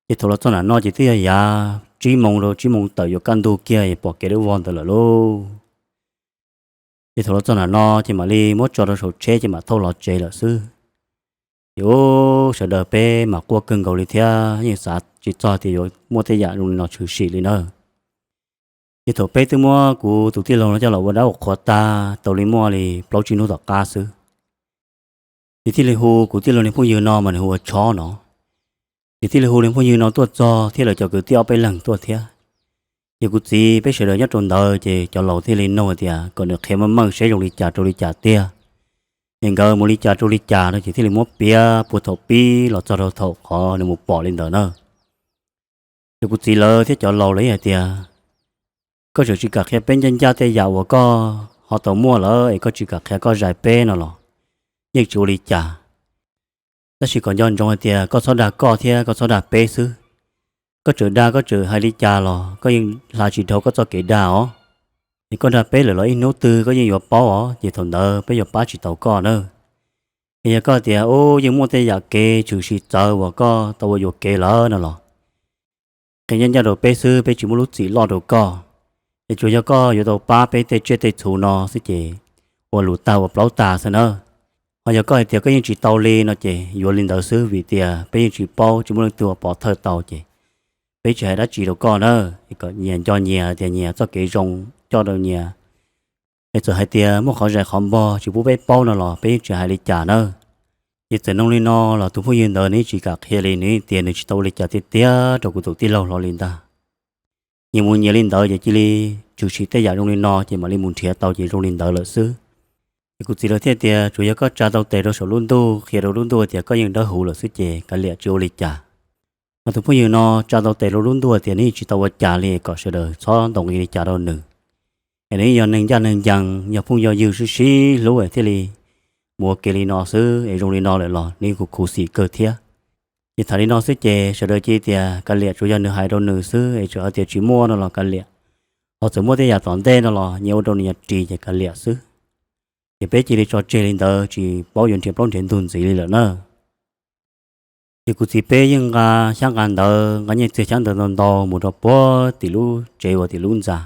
Ces thaum los txog nram no ces twb yog yav tsib moos rau tsib moos tawm yuav kaj ntug kiag es pom kev dawb vog ntawd lawm lauj. Ces thaum los txog nram no ces mam li muab tso rau saum tsheb ces mam thauj los tsev lawm xwb. Ces ub, sawv daws peb mas quaj kawg nkaus li thiab yeej xav tsis txog tias yuav muaj tej yam zoo li no tshwm sim li na. Ces thaum peb twb muab kuv tus tij laug no coj los ua dab ua qhua tag tau li muaj li plaub tsib hnub tom qab xwb, ces thiaj li hu kuv tij laug niag phooj ywg no mas nws hu ua Tshob no. Ces thiaj li hu niag phooj ywg no tuaj txog thiab lawv cov kwv tij ob peb leeg tuaj thiab. Ces kuv txiv peb sawv daws nyob rau ntawd ces cov laus thiaj li nug tias kom nws qhia meej meej seb zoo li cas rau li cas tiag. Ces nkawd mus li cas rau li cas no ces thiaj li muab piav puag thaum pib los txog rau thaum qhov nws mus pom li ntawd na. Ces kuv txiv lawv thiab cov laus lawv hais tias Koj tseem tsis kam qhia peb ncaj ncaj tej yam uas koj ho tau muaj lawm es koj tsis kam qhia koj zais peb no los yeej tsis ua li cas. Tab sis kom nco ntsoov hais tias koj txhob dag koj thiab koj txhob dag peb xwb. Koj tseem dag koj tseem hais li cas los koj yeej hla tsis dhau koj txoj kev dag os. Es koj dag peb lawm los ib hnub twg koj yeej yuav paub os, ces thaum ntawd peb yuav pab tsis tau koj na. Es yog koj tias ub yeej muaj tej yam kev tshwm sim txawv uas koj tau ua yuam kev lawm no los qhia ncaj ncaj rau peb xwb, peb tsis muaj lub txim loj rau koj. Es tsuas yog koj yuav tau pab peb tej tsiaj tej txhu no xwb ces ua lus tag ua plaub tag xwb na. Ho yog koj hais tias koj yeej tsis tau li no ces yuav li ntawd xwb, vim tias peb yeej tsis paub, tsis muaj leej twg ua pov thawj tau ces peb tsis hais dab tsi rau koj na. Kom nyias nco nyias tias nyias txoj kev zoo coj rau nyias. Es txawm hais tias muaj qhov zais qhov npog tsis pub peb paub no los peb yeej tsis hais li cas na. Ces txawm nug li no los tus phooj ywg ntawd nws yeej tsis kam qhia li, nws tias nws tsis tau ua li cas tiag tiag rau kuv tus tij laug hlo li ntag. Nyias mus nyias li ntawd ces cia li tshwm sim tej yam zoo li no ces mam li mus nrhiav tau ces zoo li ntawd lawm xwb. Ces kuv txiv lawv thiaj tias tsuas yog koj tsa tau tes rau saum lub ntuj qhia rau lub ntuj tias koj yeej dawb huv lawm xwb ces kav liam tsis ua li cas. Mas tus phooj ywg no tsa tau tes rau lub ntuj tias nws yeej tsis tau ua cas li, kom sawv daws txhob ntaus nqi li cas rau nws. Es nws yeej yog neeg ncaj neeg ncees, yog phooj yog ywg sib sib hlub thiaj li mus ua ke li no xwb, es zoo li no lawm los nws yeej khuv khuv xim kawg thiab. Ces tham li no xwb ces sawv daws cia tias kav liam, tsuas yog nws hais rau nws xwb es txawm hais tias tsis muaj no los kav liam. Ho txawm muaj tej yam tom ntej no los nyias ua rau nyias ris ces kav liam xwb. Ces peb cia li tso tseg li ntawd tsis paub yuav nrhiav plaub nrhiav ntug ntxiv li lawm na. Ces kuv txiv peb yeej nqa xyab nqa ntawv, nqa nyiaj txiag xyab ntawv ntau ntau mus rau puag tim lub tsev uas tim lub ntxa.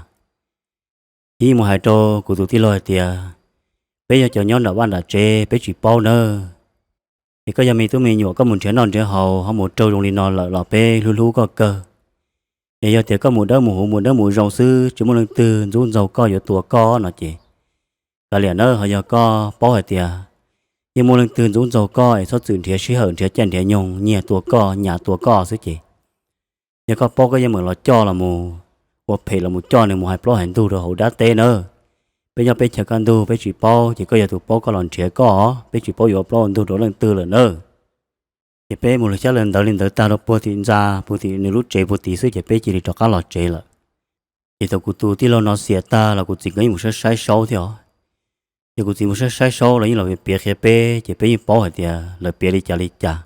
Ces yeej mus hais rau kuv tus tij laug hais tias peb yog cov nyob nram vaj nram tsev peb tsis paub nawb. Ces koj yog me tub me nyuam koj mus nrhiav noj nrhiav haus ho mus raug zoo li no lawm los peb hlub hlub koj kawg. Es yog tias koj mus dawb mus huv mus dawb mus zoo xwb tsis muaj leej twg ntxub ntxaug koj yuav tua koj no ces kav liam nawb. Ho yog koj paub hais tias yeej muaj leej twg ntxub ntxaug koj es txhob txwm nrhiav sij hawm nrhiav caij nrhiav nyoog nyiag tua koj nyas tua koj xwb ces yog koj paub koj yeej meem los coj los mus ua phem los mus coj nws mus hais plaub hais ntug rau hauv dab teb nawb. Peb nyob peb chaw kaj ntug peb tsis paub ces koj yog tus paub koj los nrhiav koj, peb tsis paub yuav ua plaub ua ntug rau leej twg lawm nawb. Ces peb mus lawv xyab lawv ntawv li ntawd tag rau puag tim ntxa puag tim nws lub tsev puag tid xwb ces peb cia li rov qab los tsev lawm. Ces thaum kuv tus tij laug no xiam tag los kuv txiv nkawd yeej mus saib saib saub thiab os. Ces kuv txiv mus saib saib saub los yeej los piav qhia peb ces peb yeej paub hais tias lawv piav li cas li cas.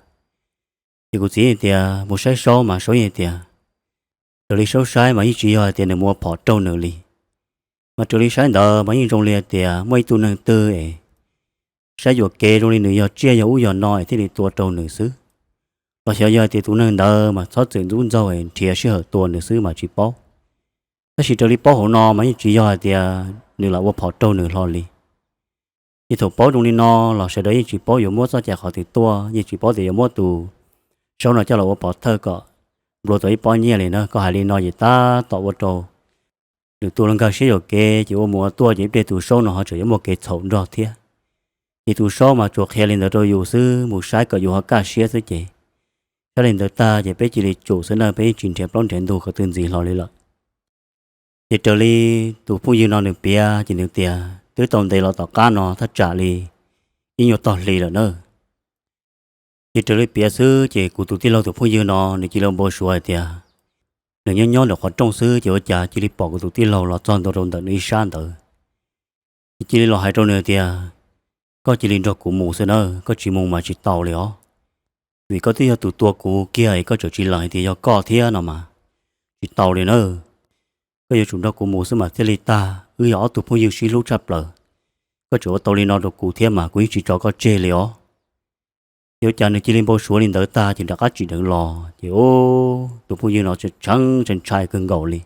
Ces kuv txiv hais tias mus saib saub mas saub yeej tias raws li saub saib mas yeej tsis yog hais tias nws mus ua phom raug nws li. Mas raws li saib ntawd mas yeej zoo li hais tias muaj ib tug neeg twg es saib yuam kev zoo li nws yog tsiaj yog ub yog no es thiaj li tua raug nws xwb. Los xyov yog hais tias tus neeg ntawd mas txhob txwm ntxub ntxaug es nrhiav sij hawm tua nws xwb mas tsis paub. Tab sis raws li paub hauv no mas yeej tsis yog hais tias nws lam ua phom raug nws hlo li. Ces thaum paub zoo li no los sawv daws yeej tsis paub yuav muab txoj cai qhov twg tuaj, yeej tsis paub tias yuav muab tus saub no coj los ua pov thawj kom nplua tau ib pob nyiaj li na. Koj hais li no ces tab tom ua rau nws tus hluas nkauj siab yuam kev ces ua mus ua tuaj ces ib pliag tus saub no ho tseem yuav muaj kev txhaum nrog thiab. Ces tus saub mas tsuas qhia li ntawd rau yus xwb, mus saib kom yus ho kaj siab xwb ces saib li ntawd tag ces peb cia li tsum xwb na, peb yeej tsis nrhiav plaub nrhiav ntug qhov twg ntxiv hlo li lawm. Ces raws li tus phooj ywg no nws piav ces nws tias twb tau ntev los tom qab no thaj tsam li ib nyuag tog hli lawm na. Ces raws li piav xwb ces kuv tus tij laug tus phooj ywg no nws cia li npau suav hais tias nws nyob nyob ntawm qhov rooj xwb ces ua cas cia li pom kuv tus tij laug los txog ntua rau ntawm nws ib sab ntawd. Ces cia li los hais rau nws tias koj cia li nrog kuv mus xwb na, koj tsis mus mas tsis tau li os. Vim koj twb yog tus tua kuv kiag es koj tseem tsis lees hais tias yog koj thiab no mas tsis tau li na. Koj yuav tsum nrog kuv mus xwb mas thiaj li tag, wb yog ob tug phooj ywg sib hlub tshaj plaws. Koj tseem ua tau li no rau kuv thiab mas kuv yeej tsis tso koj tseg li os. Ces ua cas nws cia li npau suav li ntawd tag ces rov qab tsim dheev los ces tus phooj ywg no tshee ntshai kawg nkaus li.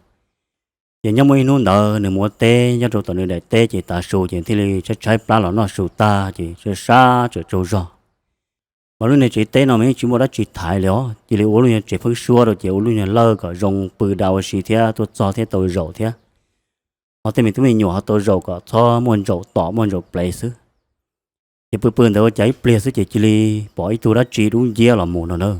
Ces nyob muaj ib hnub ntawd nws mus ua teb nyob rau tom nws daim teb ces tav su ces thiaj li tshaib tshaib plab los noj su tag ces sab sab tsaug zog. Mas lub niag tsev teb no mas yeej tsis muaj dab tsi thaiv li os, cia li ua lub niag tsev pheeb suab rau ces ua lub niag lawj kom zoo pw da ua si thiab tuaj txog thiab tau zaum thiab. Ho tej me tub me nyuam ho tau zaum kom txhob muaj ntsaum tom muaj ntsaum plev xwb. Ces pw pw ntawd ua cas ib pliag xwb ces cia li pom ib tug dab tsi dub nciab los mus no na.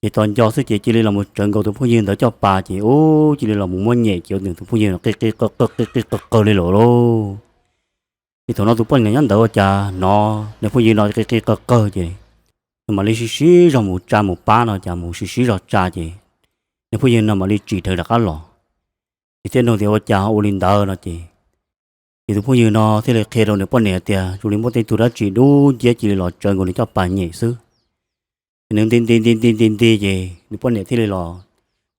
Ces tos nco xwb ces cia li los mus tsawv nkaus tus phooj ywg ntawd caj pas ces ub cia li los mus muab nyem ces ua nws tus phooj ywg no qi qi qawg qawg qi qi qawg qawg li lawm lauj. Ces thaum no tus poj niam nyob ntawd ua cas hnov nws phooj ywg no qi qi qawg qawg ces nws mam li sib sib zog mus tsa mus pab no cas mus sib sib zog tsa ces nws phooj ywg no mam li tsim dheev rov qab los. Ces thiaj nug tias ua cas ho ua li ntawd no ces, ces tus phooj ywg no thiaj li qhia rau nws poj niam tias zoo li muaj tej tug dab tsi dub nciab cia li los tsawv nkaus nws caj pas nyem xwb. Ces nws nti nti nti nti nti nti ces nws poj niam thiaj li los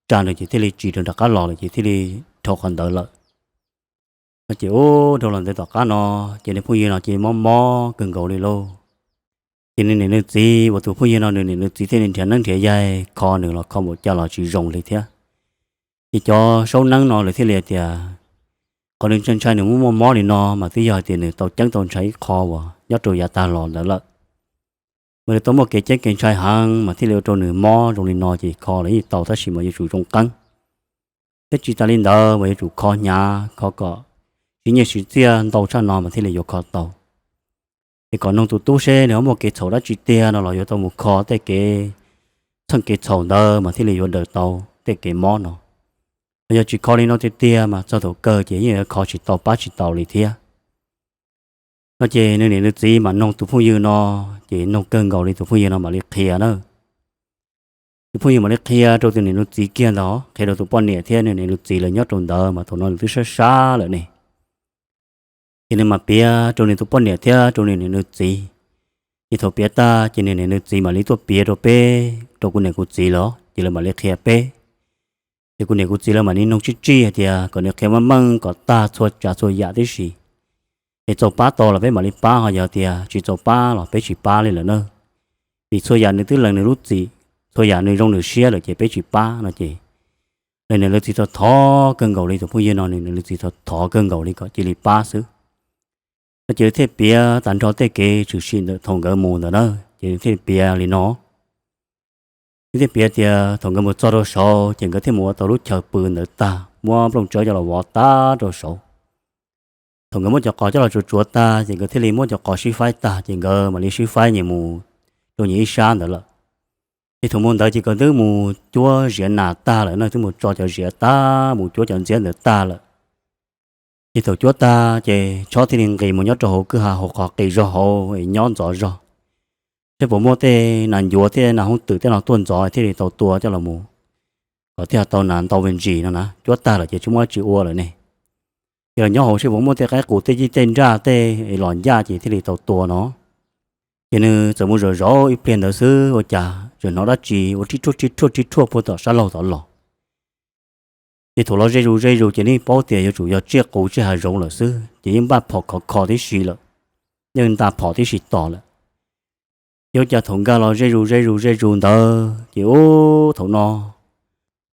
tsa nws ces thiaj li tsim rau nram qab los lawm ces thiaj li dhau qhov ntawd lawm. No ces ub, dhau los ntawd tom qab no ces nws phooj ywg no ces mob mob kawg nkaus li lauj. Ces nws niam nws txiv uas tus phooj ywg no nws niam nws txiv thiaj li nrhiav neeb nrhiav yaig kho nws los kho npaum cas los tsis zoo li thiab. Ces cov saub neeb no lawv thiaj li tias qhov nws ntshai ntshai nws muaj muaj mob li no mas twb yog hais tias nws tau ceeb tau ntshai ib qho uas nyob rau yav tag los ntawd lawm. Mas nws tau muaj kev ceeb kev ntshai heev mas thiaj li ua rau nws mob zoo li no ces kho los yeej tau tab sis mas yuav tsum zoo qeeb. Thiab tsis tas li ntawd mas yuav tsum kho hnyav kho kom siv nyiaj siv txiaj ntau tshaj no mas thiaj li yuav kho tau. Ces kom noog tus tub seb nws ho muaj kev txhaum dab tsi tiag no los yuav tau mus kho tej kev txheej kev txhaum ntawd mas thiaj li yuav daws tau tej kev mob no. Mas yog tsis kho li no tiag tiag mas txog thaum kawg ces yeej yuav kho tsis tau pab tsis tau li thiab. No ces nws niam nws txiv mas noog tus phooj ywg no, ces noog kawg nkaus li tus phooj ywg no mam li qhia na. Tus phooj ywg mam li qhia rau tus niam nws txiv kiag ntawd, qhia rau tus poj niam thiab nws niam nws txiv lawv nyob rau ntawd mas thaum no nws twb sab sab lawm ne. Ces nws mam piav rau nws tus poj niam thiab rau nws niam nws txiv. Ces thaum piav tag ces nws niam nws txiv mam li tuaj piav rau peb, rau kuv niam kuv txiv lawm ces lawv mam li qhia peb. Ces kuv niam kuv txiv lawv mam li noog tsib tsib hais tias kom nws qhia meej meej kom tag txhua tsav txhua yam tib si. Es txaus pab tau los peb mam li pab, ho yog tias tsis txaus pab los peb tsis pab li lawm na. Vim txhua yam nws twb lees nws lub txim, txhua yam nws zoo nws siab lawm ces peb tsis pab no ces lawv niam lawv txiv thov thov kawg nkaus li, tus phooj ywg no nws niam nws txiv thov thov kawg nkaus li kom cia li pab xwb. No ces lawv thiaj piav tag nrho tej kev tshwm sim ntawm thaum nkawd mus ntawd na, ces nws thiaj piav li no. Nws thiaj piav tias thaum nkawd mus txog rau saud ces nkawd thiaj mus ua tau lub chaw pw ntawd tag, muab nplooj tsawb coj los vov tag rau saud. Thaum nkawd muab cov qos coj los tsuav tsuav tag ces nkawd thiaj li muab cov qos sib faib tag ces nkawd mam li sib faib nyias mus rau nyias ib sab ntawd lawm. Ces thaum mus ntawd ces nkawd twb mus cuab ziav nas tag lawm na, twb mus tso cov ziav tag mus cuab cov ntxiab ntawd tag lawm. Ces thaum cuab tag ces Tshob thiaj li nqis mus nyob rau hauv kwj ha hauv qhov qis zog hauv es nyob ntxov zog, seb puas muaj tej nas ncuav thiab nas hooj twm tej no tuaj ntxov thiaj li tau tua coj los mus, kom thiaj tau nas ntau me ntsis no na. Cuab tag lawm ces tsis muaj dab tsi ua lawm ne. Ces los nyob hauv seb puas muaj tej qaib qus tej yij tej nraj tej es los ncaj ces thiaj li tau tua no. Ces nws txawm mus zaum zaum ib pliag ntawd xwb ua cas tseem hnov dab tsi ua rhib rhuaj rhib rhuaj rhib rhuaj puag tom sab laug tod los. Ces thaum los ze zus ze zus ces yeej paub tias yuav tsum yog tsiaj qus tsiaj hav zoov lawm xwb, ces yeej npaj phom khov kho tib si lawm, yeej nta phom tib si tos lawm. Ces ua cas thaum nkag los ze zus ze zus ze zus ntawd ces ub thaum no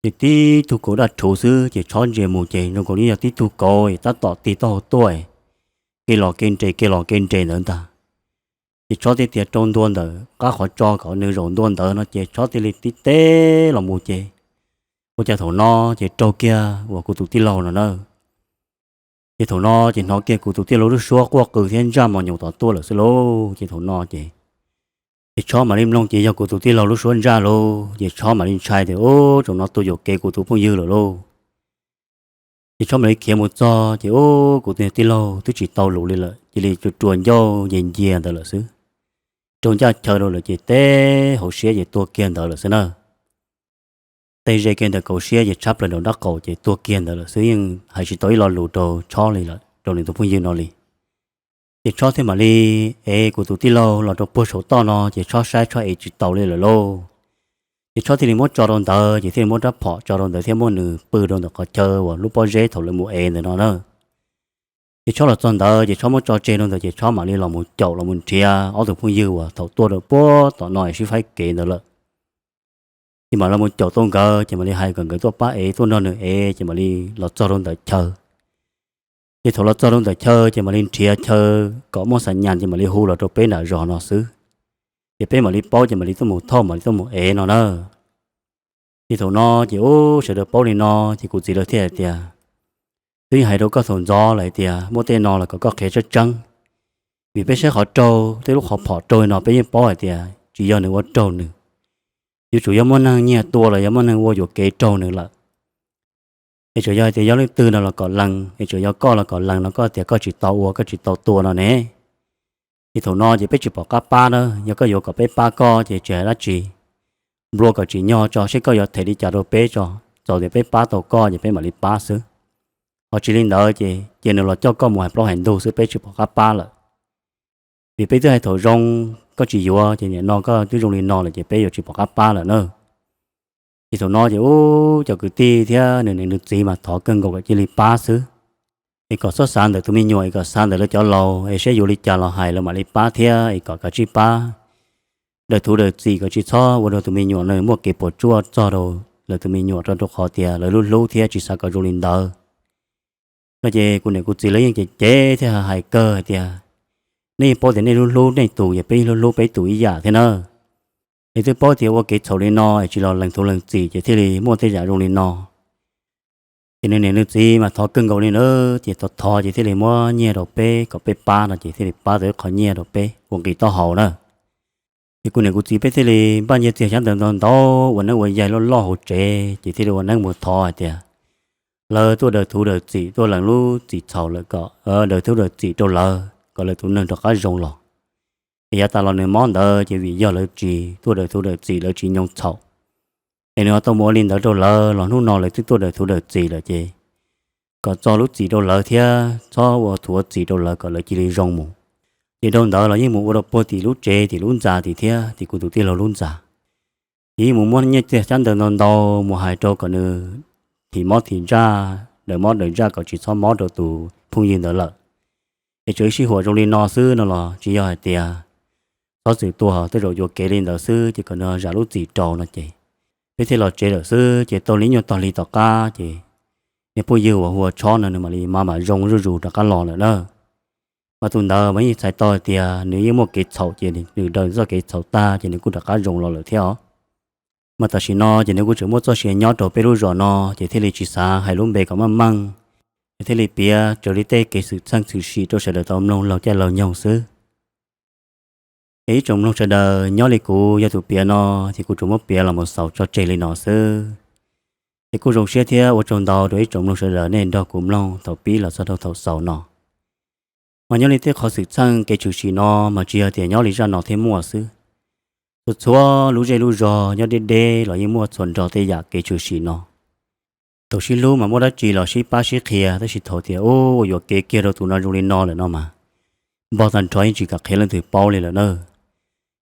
ces tib tug kauv daj rhuv xwb ces Tshob ntsia mus ces zoo nkaus li yog tib tug kauv tab tom tig taub hau tuaj, kev los kev nres kev los kev nres ntawd ntag. Ces Tshob thiaj tias rau ntua ntawm qab qhov tso kom nws zaum ntua ntawd no ces Tshob thiaj li tib teb los mus ces ua cas thaum no ces raug kiag uas kuv tus tij laug no na. Ces thaum no ces hnov kiag kuv tus tij laug lub suab quaj qw thiab ntsaj mos nyoos tom tuaj lawm xwb lauj. Ces thaum no ces, ces Tshob mam li mloog ces yog kuv tus tij laug lub suab ntsaj lauj, ces Tshob mam li ntshai tias ub, tsaum no tua yuam kev kuv tus phooj ywg lawm lauj. Ces Tshob mam li khiav mus txog ces ub, kuv tus tij laug twb tsis tau lus li lawm, cia li tsuas ruas ncauj ncia ncia ntawd lawm xwb. Raug ncaj chaw rau lawm ces teb hauv siab ces tua kiag ntawd lawm xwb na. Tej ze kiag ntawm kaum siab ces tshab plaws nraum nraub qaum ces tua kiag ntawd lawm xwb, yeej hais tsis tau ib lo lus rau Tshob li lawm, rau nws tus phooj ywg no li. Ces Tshob thiaj mam li ev kuv tus tij laug los rau puag saum toj no ces Tshob saib Tshob ev tsis taus li lawm lauj. Ces Tshob thiaj li muab tso rau ntawd ces thiaj li muab rab phom tso rau ntawd thiab muab nws pw rau ntawm qhov chaw uas lub pob zeb thaum lawv mus ev ntawm no na. Ces Tshob los txog ntawd ces Tshob muab tso tseg rau ntawd ces Tshob mam li los mus caum los mus nrhiav ob tug phooj ywg uas thaum tuaj rau puag tom no es sib faib kev ntawd lawm. Ces mam los mus caum tau nkawd ces mam li hais kom nkawd tuaj pab ev tuaj nrog nws ev ces mam li los txog rau ntawm chaw. Ces thaum los txog rau ntawm chaw ces mam li nrhiav chaw kom muaj xas nyas ces mam li hu los rau peb nram zos no xwb. Ces peb mam li paub ces mam li tuaj mus thauj mam li tuaj mus ev no na. Ces thaum no ces ub sawv daws paub li no ces kuv txiv lawv thiaj hais tias, twb yeej hais rau koj thaum ntxov lawm hais tias muaj tej no los kom koj qhia tseeb tseeb, vim peb saib qhov raug tej lub qhov phom raug no peb yeej paub hais tias tsis yog nws ua raug nws, yuav tsum yog muaj neeg nyiag tua los yog muaj neeg ua yuam kev raug nws lawm. Es tsuas yog hais tias yog leej twg no los kom lees, es tsuas yog koj los kom lees no koj tias koj tsis tau ua koj tsis tau tua no ne. Ces thaum no ces peb tsis pom qab pab na, yog koj yuav kom peb pab koj ces tsis hais dab tsi, nplua kom tsim nyog tso seb koj yuav them li cas rau peb tso, txaus tias peb pab tau koj ces peb mam li pab xwb. Ho tsis li ntawd ces cia nws los coj koj mus hais plaub hais ntug xwb, peb tsis pom qab pab lawm. Vim peb twb hais thaum zoo koj tsis yuav, ces nim no koj twb zoo li no lawm ces peb yuav tsis pom qab pab lawm na. Ces thaum no ces ub, cov kwv tij thiab nws niam nws txiv mas thov kawg nkaus kom cia li pab xwb, es kom txhob xav ntawm tus me nyuam, es kom xav ntawm lawv cov laus, es saib yuav li cas los hais lawv mam li pab thiab, es kom kav tsij pab daws thuv daws txim, kom tsis txhob ua rau tus me nyuam no muaj kev puas tsuaj txog rau lawv tus me nyuam, rau rau qhov tias lawv hlub hlub thiab tsis xav kom zoo li ntawd. No ces kuv niam kuv txiv lawv yeej cev cev thiab hais kawg hais tias, nej yeej paub tias nej hlub hlub nej tus, yog peb yeej hlub hlub peb tus ib yam thiab na. Es twb paub tias ua kev txhaum li no es tsis los lees thuv lees txim ces thiaj li muaj tej yam zoo li no. Ces nws niam nws txiv mas thov kawg nkaus li na, ces thov thov ces thiaj li muab nyiaj rau peb kom peb pab no, ces thiaj li pab tau ib qho nyiaj rau peb ua nqi taub hau na. Ces kuv niam kuv txiv peb thiaj li npaj nyiaj txiag xyab ntawv ntau ntau, ua neeb ua yaig loj loj hauv tsev, ces thiaj li ua neeb mus thov hais tias lawv tuaj daws thuv daws txim, tuaj lees lub txim txhaum lawm kom daws thuv daws txim rau lawv kom lawv tus neeg rov qab zoo los. Es yav tas los nws mob ntawd ces vim yog lawv tsis tuaj daws thuv daws txim, lawv tsis nyoo txhaum, es nws ho tau mus ua li ntawd rau lawv los hnub no lawv twb tuaj daws thuv daws txim lawm ces kom txo lub txim rau lawv thiab txhob ua thuv ua txim rau lawv kom lawv cia li zoo mus. Ces dhau ntawd los yeej mus ua rau puag tim lub tsev, tim lub ntxa tim thiab tim kuv tus tij laug lub ntxa. Ces yeej mus muab nyiaj txiag xyab ntawv ntau ntau mus hais rau kom nws thim mob thim ntsaj, daws mob daws ntsaj kom tsis txhob mob rau tus phooj ywg ntawd lawm. Es tsuas ib sij huam zoo li no xwb no los tsis yog hais tias txhob txwm tuag, tej zaum yuam kev li ntawd xwb ces kom nws zam lub txim rau no ces peb thiaj los tsev lawm xwb. Ces tau li nyuag tog hli tom qab ces niag phooj ywg uas hu ua Tshob no nws mam li mam mam zoo zuj zus rov qab los lawm na. Mas tus ntawd mas yeej txhais tau hais tias nws yeej muaj kev txhaum ces nws daws txoj kev txhaum tag ces nws kuj rov qab zoo los lawm thiab os. Mas tam sim no ces nws kuj tseem muaj txoj sia nyob rau peb lub zos no ces thiaj li tsis xav hais lub npe kom meej meej, es thiaj li piav raws li tej kev xwm txheej tshwm sim rau sawv daws tau mloog laug caij laug nyoog xwb. Es ib tsoom mloog sawv daws, nyob li kuv yog tus piav no, ces kuv tsuas muab piav los mus xaus tso tseg li no xwb. Es kuj zoo siab thiab ua tsaug ntau rau ib tsoom mloog sawv daws nej nrog kuv mloog thaum pib los txog rau thaum xaus no. Mas nyob li tej qhov xwm txheej kev tshwm sim no mas tsis yog tias nyob li zaj no thiaj muaj xwb. Txhua txhua lub zej lub zog nyob deb deb los yeej muaj txhua nrho tej yam kev tshwm sim no. Thaum sib hlub mas muaj dab tsi los sib pab sib qhia, tab sis thaum tias ua yuam kev kiag rau tus no zoo li no lawm no mas npog tag nrho yeej tsis kam qhia leej twg paub li lawm na.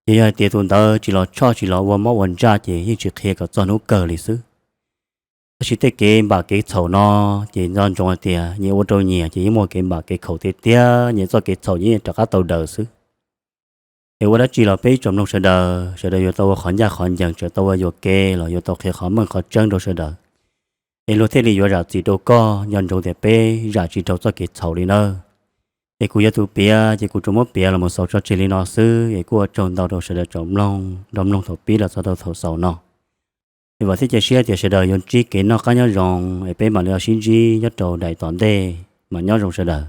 Ces yog hais tias tus ntawd tsis los tshoj tsis los ua mob ua ntsaj ces yeej tsis qhia kom txog hnub kawg li xwb. Tab sis tej kev npam kev txhaum no ces nco ntsoov hais tias nyias ua rau nyias ces yeej muaj kev npam kev khaum tiag tiag, nyias txoj kev txhaum yeej rov qab tau daws xwb. Es ua dab tsi los peb ib tsoom mloog sawv daws, sawv daws yuav tau ua qhov ncaj qhov ncees, tseem tau ua yuam kev los yuav tau qhia qhov meej qhov tseeb rau sawv daws. Es luag thiaj li yuav zam txim rau koj, nco ntsoov tias peb zam tsis dhau txoj kev txhaum li nawb. Es kuv yog tus piav ces kuv tsuas muab piav los mus xaus tso tseg li no xwb, es kuj ua tsaug ntau rau sawv daws tsoom mloog nrog mloog thaum pib los txog rau thaum xaus no. Es vam thiab cia siab tias sawv daws yuav ntsib kev noj qab nyob zoo, es peb mam li sib ntsib nyob rau daim tom ntej, mas nyob zoo sawv daws.